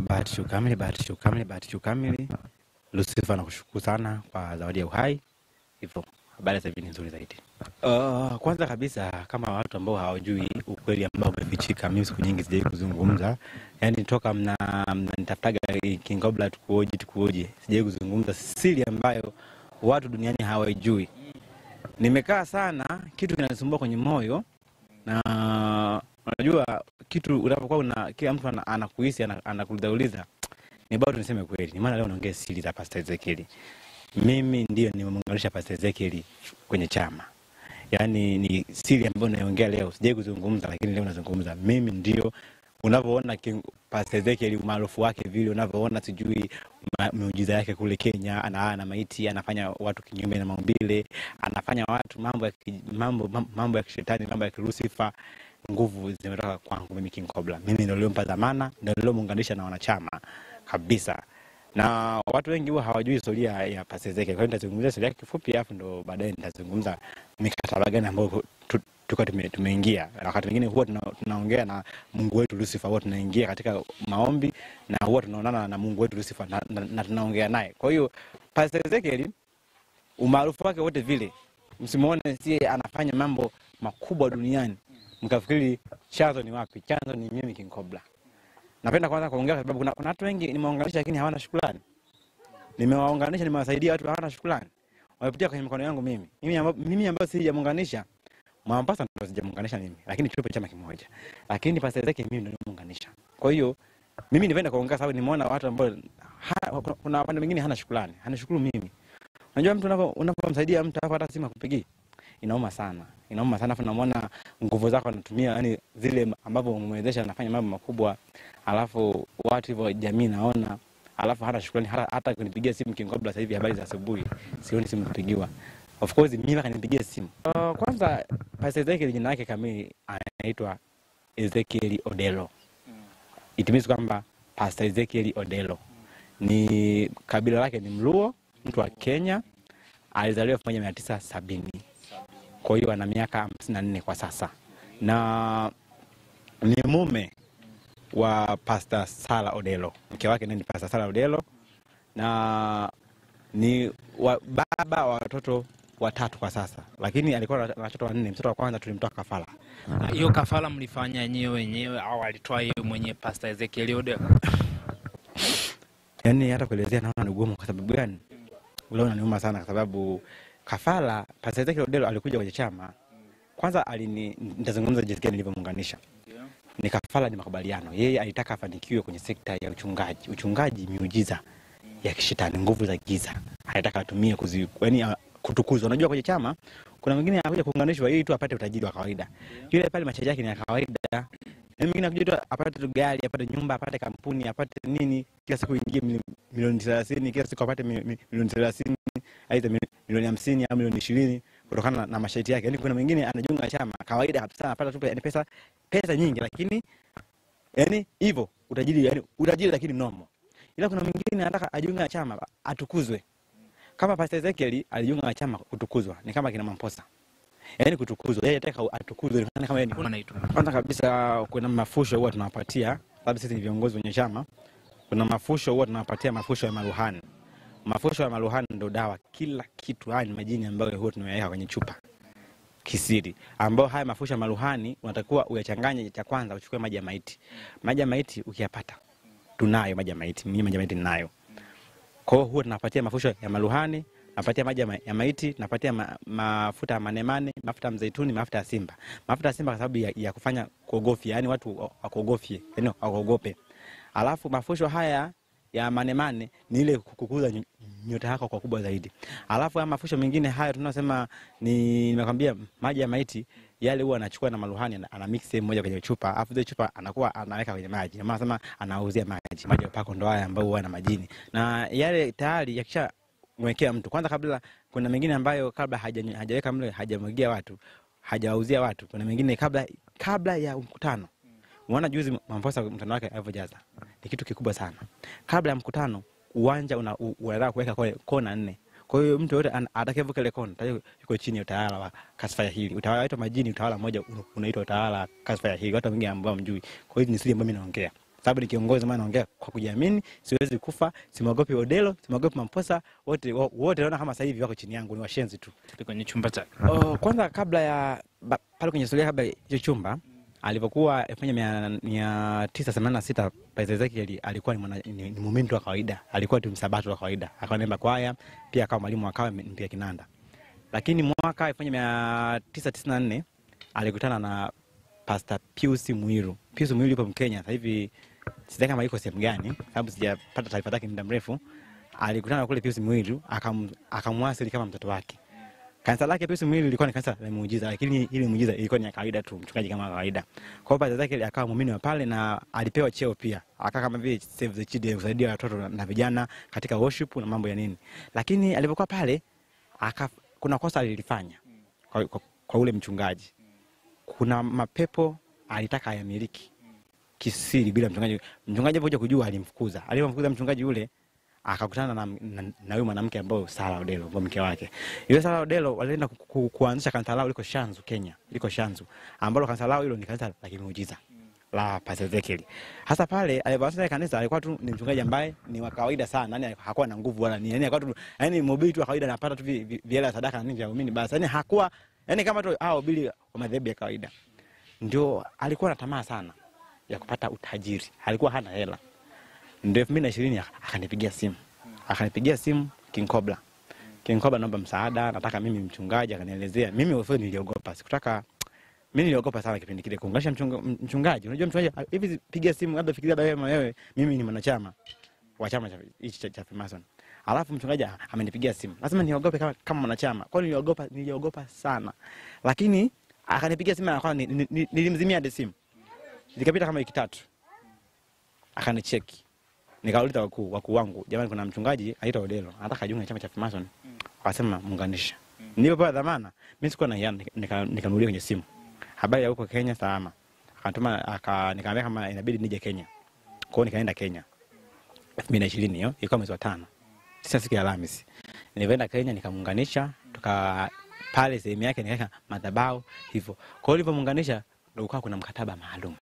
Bahati Show Kamili, Bahati Show Kamili, Bahati Show Kamili. Lucifer nakushukuru sana kwa zawadi ya uhai. Hivyo habari sasa hivi ni nzuri zaidi. Kwanza kabisa kama watu ambao hawajui ukweli ambao umefichika, mimi siku nyingi sijawahi kuzungumza. Yaani toka mnanitafutaga King Kobla tukuoje, sijawahi kuzungumza siri ambayo watu duniani hawajui. Nimekaa sana, kitu kinanisumbua kwenye moyo, na unajua kitu unapokuwa una kila mtu anakuhisi anakuuliza, ni bado niseme kweli. Ni maana leo naongea siri za Pastor Ezekiel. Mimi ndio nimemuunganisha Pastor Ezekiel kwenye chama. Yaani ni siri ambayo naongea leo, sijawahi kuzungumza lakini leo nazungumza. Mimi ndio unavyoona Pastor Ezekiel umaarufu wake vile unavyoona, sijui miujiza yake kule Kenya, ana maiti, anafanya watu kinyume na maumbile, anafanya watu mambo ya kishetani, mambo ya Lucifer. Nguvu zimetoka kwangu mimi King Kobla. Mimi ndio niliyompa dhamana, ndio niliyomuunganisha na wanachama kabisa. Na watu wengi huwa hawajui historia ya Pastor Ezekiel. Kwa hiyo nitazungumzia historia yake kifupi, alafu ndo baadaye nitazungumza mikataba gani ambayo tuko tumeingia. Na wakati mwingine huwa tunaongea na Mungu wetu Lucifer, huwa tunaingia katika maombi na huwa tunaonana na Mungu wetu Lucifer na tunaongea naye. Kwa hiyo Pastor Ezekiel umaarufu wake wote vile, msimuone si anafanya mambo makubwa duniani mkafikiri chanzo ni wapi. Chanzo ni mimi King Kobla. Napenda kwanza kuongea kwa sababu kuna watu wengi nimewaunganisha lakini hawana shukrani. Nimewaunganisha, nimewasaidia watu hawana shukrani. Wamepitia kwenye mikono yangu mimi. Mimi ambaye sijamuunganisha, Mwampasa ndio sijamuunganisha mimi, lakini tupo chama kimoja. Lakini Pastor Ezekiel mimi ndio nimemuunganisha. Kwa hiyo mimi nipenda kuongea sababu nimeona watu ambao kuna upande mwingine hana shukrani, hanashukuru mimi. Unajua mtu unapomsaidia mtu hapa hata simu hakupigii. Inauma sana. Inauma sana, afu namuona nguvu zako anatumia, yani zile ambapo umemwezesha anafanya mambo makubwa, alafu watu hivyo jamii naona, alafu hana shukrani hata kunipigia simu King Kobla sasa hivi habari za asubuhi, sioni simu kupigiwa. Of course mimi akanipigia simu. Kwanza Pastor Ezekiel jina lake kamili anaitwa Ezekiel Odelo. It means kwamba Pastor Ezekiel Odelo ni kabila lake ni Mluo, mtu wa Kenya, alizaliwa 1970. Kwa hiyo ana miaka 54 kwa sasa. Na ni mume wa Pastor Sara Odelo. Mke wake ni Pastor Sara Odelo, na ni baba wa watoto watatu kwa sasa. Lakini alikuwa na watoto wanne. Mtoto wa kwanza tulimtoa kafara. Hiyo kafara mlifanya nyewe au alitoa yeye mwenyewe Pastor Ezekiel Odelo? Yaani hata kuelezea naona ni gumu. Kwa sababu gani? Leo inaniuma sana kwa sababu kafara Pastor Ezekiel Odelo alikuja kwenye chama. Kwanza nitazungumza jinsi gani nilivyomuunganisha. Ni kafara, ni makubaliano. Yeye alitaka afanikiwe kwenye sekta ya uchungaji. Uchungaji miujiza ya kishetani, nguvu za giza. Alitaka atumie yaani kutukuzwa. Unajua kwenye chama kuna mwingine anakuja kuunganishwa ili tu apate utajiri wa kawaida. Yule pale machaji yake ni ya kawaida. Na mwingine anakuja tu apate tu gari, apate nyumba, apate kampuni, apate nini, kila siku ingie milioni 30, kila siku apate milioni 30, aidha milioni 50 au milioni 20 kutokana na masharti yake. Yaani kuna mwingine anajiunga chama kawaida kabisa, anapata tu pesa nyingi, lakini yani hivyo utajiri, yani utajiri lakini normal. Ila kuna mwingine anataka ajiunge na chama atukuzwe. Kama Pastor Ezekiel alijiunga na chama kutukuzwa, ni kama kina Mamposa. Yaani kutukuzwa, yeye anataka atukuzwe kama yeye ni. Kwanza kabisa kuna mafusho huwa tunawapatia, sababu sisi ni viongozi wenye chama. Kuna mafusho huwa tunawapatia, mafusho ya maruhani. Mafusho ya maruhani ndio dawa kila kitu. Haya ni majini ambayo huwa tunayaweka kwenye chupa kisiri, ambao haya mafusho ya maruhani unatakiwa uyachanganye. Cha kwanza uchukue maji ya maiti. Maji ya maiti ukiyapata, tunayo maji ya maiti, mimi maji ya maiti ninayo. Kwa hiyo huwa tunapatia mafusho ya maruhani, napatia maji ya maiti, napatia mafuta ya manemane, mafuta ya mzeituni, mafuta ya simba. Mafuta ya simba kwa sababu ya kufanya kuogofia, yani watu wakuogofie, yani waogope. Alafu mafusho haya ya manemane ni ile kukuza nyota yako kwa kubwa zaidi. Alafu haya mafusho mengine haya tunasema ni, nimekwambia maji ya maiti yale huwa anachukua na maruhani ana mix sehemu moja kwenye chupa, alafu ile chupa anakuwa anaweka kwenye maji. Na maana sema anauzia maji. Maji ya pako ndo haya ambayo huwa na majini. Na yale tayari yakisha mwekea mtu. Kwanza kabla kuna mengine ambayo kabla hajaweka mle, hajamwagia watu, hajawauzia watu. Kuna mengine kabla ya mkutano. Unaona juzi Mamposa mkutano wake alivyojaza. Ni kitu kikubwa sana. Kabla ya mkutano uwanja unataka kuweka kona 4. Kwa hiyo mtu yote atakayevuka ile kona tayari yuko chini ya utawala wa kasfa ya hili. Utawala wetu majini, utawala mmoja unaitwa utawala kasfa ya hili. Watu wengi ambao mjui. Kwa hiyo ni siri ambayo mimi naongea. Sababu ni kiongozi, maana naongea kwa kujiamini, siwezi kufa, simwogopi Odelo, simwogopi Mamposa, wote wote naona kama sasa hivi wako chini yangu, ni washenzi tu. Kwenye chumba chake. Oh, kwanza kabla ya pale kwenye historia kabla hicho chumba alipokuwa 1986 Pastor Ezekiel alikuwa ni muumini wa kawaida, alikuwa tu msabato wa kawaida, akawa naimba kwaya, pia akawa mwalimu, akawa mpiga kinanda. Lakini mwaka 1994 alikutana na Pastor Pius Muiru. Pius Muiru yupo Mkenya sasa hivi, sidhani kama yuko sehemu gani, sababu sijapata taarifa zake muda mrefu. Alikutana kule Pius Muiru, akamwasili kama mtoto wake. Kanisa lake Pius Muiru lilikuwa ni kanisa la muujiza, lakini ile muujiza ilikuwa ni ya kawaida tu, mchungaji kama kawaida. Kwa hiyo Pastor Ezekiel akawa muumini wa pale na alipewa cheo pia. Akawa kama vile Save the Children, kusaidia watoto na vijana katika worship na mambo ya nini. Lakini alipokuwa pale kuna kosa alilifanya kwa ule mchungaji. Kuna mapepo alitaka ayamiliki kisiri bila mchungaji. Mchungaji alipokuja kujua alimfukuza. Alipomfukuza mchungaji yule akakutana na huyu mwanamke ambaye Sarah Odelo, ambaye mke wake. Yule Sarah Odelo walienda kuanzisha kanisa lao liko Shanzu, Kenya, liko Shanzu, ambalo kanisa lao hilo ni kanisa la kimiujiza la Pastor Ezekiel. Hasa pale alipoanzisha kanisa alikuwa tu ni mchungaji ambaye ni wa kawaida sana, yani hakuwa na nguvu wala nini. Yani alikuwa tu yani mhubiri tu wa kawaida, anapata tu vihela sadaka na nini vya waumini basi. Yani hakuwa yani kama tu hao wahubiri wa madhehebu ya kawaida. Ndio alikuwa na tamaa sana ya kupata utajiri. Alikuwa hana hela. Ndio 2020 akanipigia simu. Akanipigia simu King Cobra. King Cobra, naomba msaada, nataka mimi mchungaji. Akanielezea. Mimi ofisi niliogopa. Sikutaka, mimi niliogopa sana kipindi kile kuunganisha mchungaji. Unajua mchungaji hivi pigia simu labda fikiria labda wewe, mimi ni mwanachama wa chama cha hichi cha Freemason. Alafu mchungaji amenipigia simu. Lazima niogope kama mwanachama. Kwa hiyo niliogopa sana. Lakini akanipigia simu na kwa nilimzimia hadi simu. Zikapita kama wiki tatu. Akanicheki. Nikauliza wakuu wangu, jamani kuna mchungaji anaitwa Odelo, anataka ajiunge na chama cha Freemason. Akasema muunganisha. Nilipopewa dhamana, mimi sikuwa na hiana, nikanunulia kwenye simu. Habari ya huko Kenya salama. Akatuma nikamwambia kama inabidi nije Kenya. Kwa hiyo nikaenda Kenya. 2020 hiyo, ilikuwa mwezi wa 5. Sasa siku ya Alhamisi. Nilipoenda Kenya nikamuunganisha, tuka pale sehemu yake nikaweka madhabahu hivyo. Kwa hiyo nilipomuunganisha ndio kuna mkataba maalum.